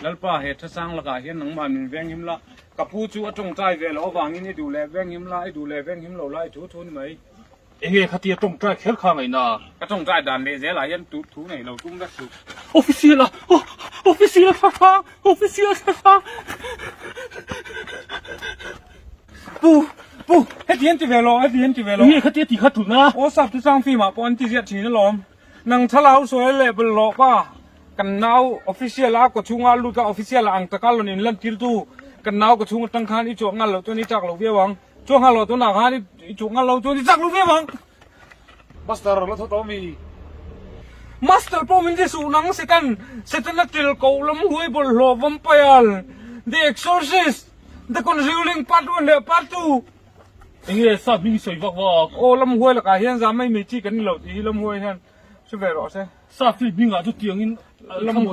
Lalpa he thasang lakah hian nangmah min venghim la, ka pu chu a tawngtai ve loh avangin i duh leh venghim la, i duh leh venghim lo la i thu thu ni mai. Enge khatia tawngtai kher kha ngaihna? Ka tawngtai dan leh zelah hian tu thu nei lo tum vek suh. Official a, official thasang, official thasang. Pu, pu, heti an ti ve lo, heti an ti ve lo. Enge khatia ti kha tulna? Aw sap thusang film ah pawh an ti ziah thin alawm. Nang thlarau sawi leh bawlhhlawh pa, kan nau official a kaw chhunga lut a official ang taka rawn in lan tir tu, kan nau kaw chhung atang khan i chuah nghal loh chuan i chak lo viau ang, chuah nghal loh tunah khan i chuah nghal loh chuan i chak lo viau ang. Master la tho tawh mi. Master pawh min ti suh nang Satan, Setana til koh lam huai bawlhhlawh vampire, The Exorcist, The Conjuring part one leh part two. Enge sap hming sawi vak vak? Aw lam huai lakah hian zam mai mai chi kan ni lo tih hi lam huai hian hre ve rawh se. Sap hi hmingah chu tiangin lam.